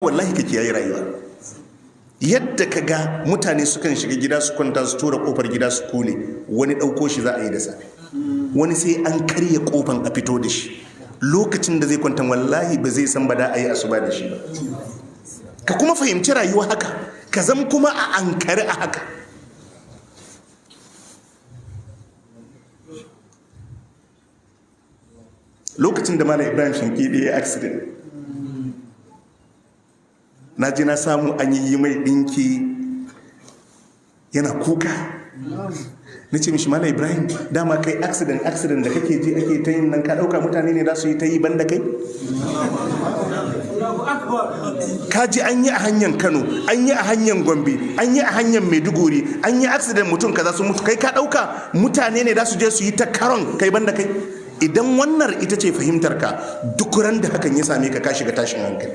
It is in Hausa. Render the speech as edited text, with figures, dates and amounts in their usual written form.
Wallahi ka kiyaye rayuwa. Yadda ka ga mutane sukan shiga gida su kwanta, su tura kofar gida su kule, wani ɗauko shi za a yi da safe, wani sai an karya kofan a fito da shi. Lokacin da zai kwanta, wallahi ba zai san ba da a yi asuba da shi ba. Ka kuma fahimci rayuwa haka, ka zam kuma a ankari a haka. Lokacin da Malam Ibrahim Shinkidi ya accident, na ji na samu an yi mai ɗinki, yana kuka. Na ce mishi, "Malam Ibrahim, dama kai accident accident da kake ji ake ta yin nan, ka ɗauka mutane ne za su yi ta yi banda kai? Ka ji an yi a hanyar Kano, an yi a hanyar Gombe, an yi a hanyar Maiduguri, an yi accident, mutum kaza sun mutu. Kai ka ɗauka mutane ne za su je su yi ta karon, kai banda kai?" Idan wannan ita ce fahimtar ka, duk ran da hakan ya same ka, ka shiga tashin hankali.